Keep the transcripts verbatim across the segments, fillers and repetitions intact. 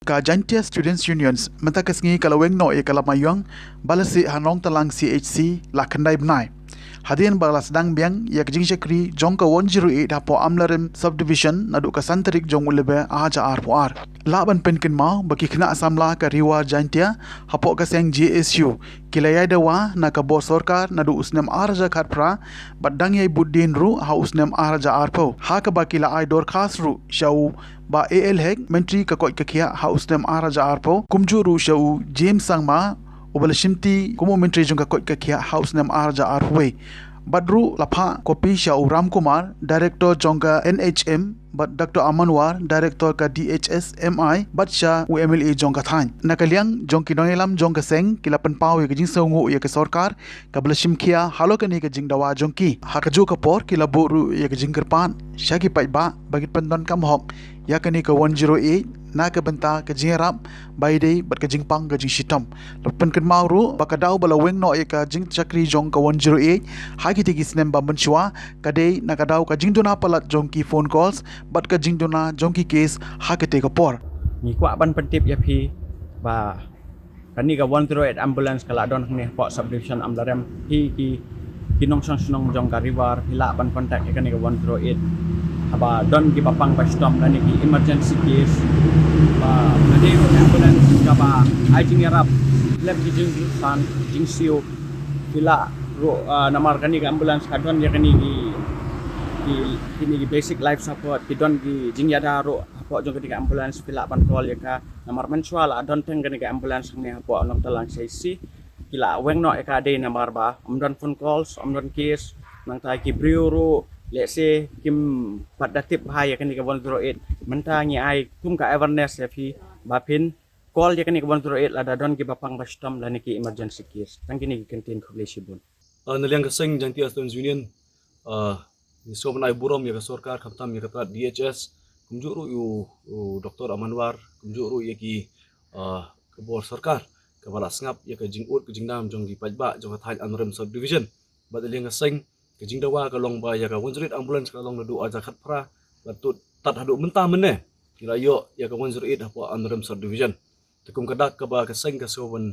Ka Jaintia Students Unions mynta ka sngi ka la weng noh ïa ka lama ïong ba la sih ha Nongtalang C H C la khyndai bnai, hadien ba la sdang biang ïa ka jingshakri jong ka one zero eight hapoh Amlarem Subdivision naduh ka san tarik jong u Lber ar hajar arphew ar. Lah ban pynkynmaw ba ki khynnah samla ka Ri War Jaintia hapoh ka seng J S U ki la ïai dawa na ka bor sorkar naduh u snem ar hajar khatphra bad dang ïai bud dien ruh ha u snem ar hajar arphew, ha kaba ki la ai dorkhas ruh sha u Bah A L Hek, Myntri ka koit ka khiah ha u snem ar hajar arphew, kumjuh ruh sha u James Sangma uba la shimti kum u Myntri jong ka koit ka khiah ha u snem ar hajar arphew wei. Bad ruh la phah kopi sha u Ram Kumar, Director jong ka N H M, bad Doctor Aman War, Director ka D H S M I, bad sha u M L A jong ka thaiñ. Na ka liang jong ki nongïalam jong ka seng ki la pynpaw ïa ka jingsngewnguh ïa ka sorkar kaba la shim khia halor kane ka jingdawa jong ki. Ha kajuh ka por ki la buh ruh ïa ka jingkyrpad sha ki paidbah ba kin pyndonkam hok ïa kane ka one zero eight na ka bynta ka jingïarap ba ïadei bad ka jingpang ka jingshitom. La pynkynmaw ruh ba ka daw ba la weng noh ïa ka jingshakri jong ka one zero eight ha kitei ki snem ba mynshuwa ka dei na ka daw ka jingduna palat jong ki phone calls bad ka jingduna jong ki case ha katei ka por. Ngi kwah ban pyntip ïa phi ba kane ka one zero eight ambulance ka la don hangne hapoh subdivision Amlarem. Phi ki, ki nongshong shnong jong ka Ri War phi lah ban contact ïa kane ka one zero eight haba don kiba pang ba shitom lane ki emergency case. Ba kane ka ambulance kaba ai jingïarap lem ki jingsan jingsiew. Phi lah ruh, ah, namar kane ka ambulance ka don ïa kane ki, ki, kine ki basic life support, ki don ki jingïada ruh hapoh jong kane ka ambulance. Phi lah ban call ïa ka namar mynshuwa la don teng kane ka ambulance hangne hapoh Nongtalang C H C. Ki la weng noh ïa ka dei namar ba ym don phone calls, ym don case. Nangta ki briew ruh lehse kim pat da tip bha ïa kane ka one zero eight. Mynta ngi ai kum ka awareness ïa phi ba phin call ïa kane ka one zero eight lada don kiba pang ba shitom lane ki emergency case. Tang kine ki kyntien, khublei shibun. Ah, na liang ka seng Jaintia Students Union, ah, ngi sngewbha ban ai burom ïa ka sorkar, khamtam ïa ka tnad D H S, kumjuh ruh ïa u, u Doctor Aman War, kumjuh ruh ïa ki, ah, ka bor sorkar kaba la sngap ïa ka jingud ka jingnam jong ki paidbah jong ka thaiñ Amlarem Subdivision. Bad na liang ka seng, ka jingdawa ka long ba ïa ka one zero eight ambulance ka long naduh ar hajar khatphra bad tad haduh mynta mynne ngi la ïoh ïa ka one zero eight hapoh Amlarem Subdivision. Te kum ka dak kaba ka seng ka sngewbha ban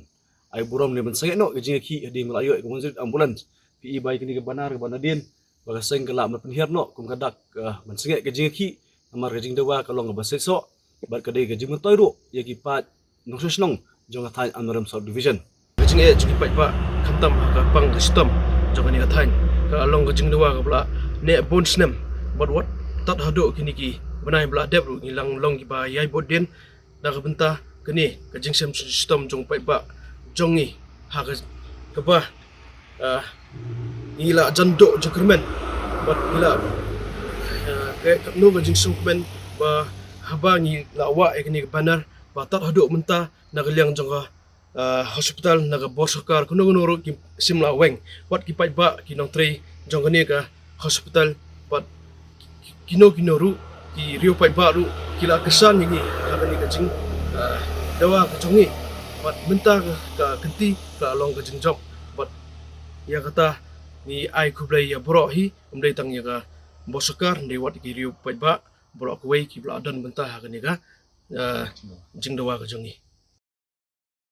ai burom ne ban sangeh noh ka jingïakhih hadien ba la ïoh ïa ka one zero eight ambulance. Phi i ba ïa kane ka banner kaba nadien ba ka seng ka lah ban pynhiar noh kum ka dak, ah, ban sangeh ka jingïakhih namar ka jingdawa ka long kaba seisoh bad ka dei ka jingmyntoi ruh ïa ki paid nongshong shnong jong ka thaiñ Amlarem Subdivision. Ka jingeh jong ki paidbah khamtam ha ka pang ka shitom jong kane ka thaiñ ka long ka jingdawa kaba la neh bun snem bad wat tad haduh kine ki bnai ba la dep ruh ngi la long kiba ïai bud dien na ka bynta kane ka jingshem shitom jong paidbah jong ngi ha ka, kaba, ah, ngi la jan duh jingkyrmen bad ngi la, ah, ka, ka, no ka jingsngewkmen ba haba ngi la wah ïa kane ka banner ba tad haduh mynta na ka liang jong ka, ah, hospital, na ka bor sorkar, kano kano ruh ki shim la weng. Wat ki paidbah, ki nongtrei jong kane ka hospital bad kino kino ruh ki riew paidbah ruh ki la kyrshan ïa ngi ha kane ka jing, ah, dawa ka jong ngi. Bad mynta ka, ka kynti ka long ka jingjop. Bad ïa kata ngi ai khublei ïa baroh hi, ym dei tang ïa ka bor sorkar, ym dei wat ki riew paidbah, baroh kawei kiba la don bynta ha kane ka, ah, jingdawa ka jong ngi.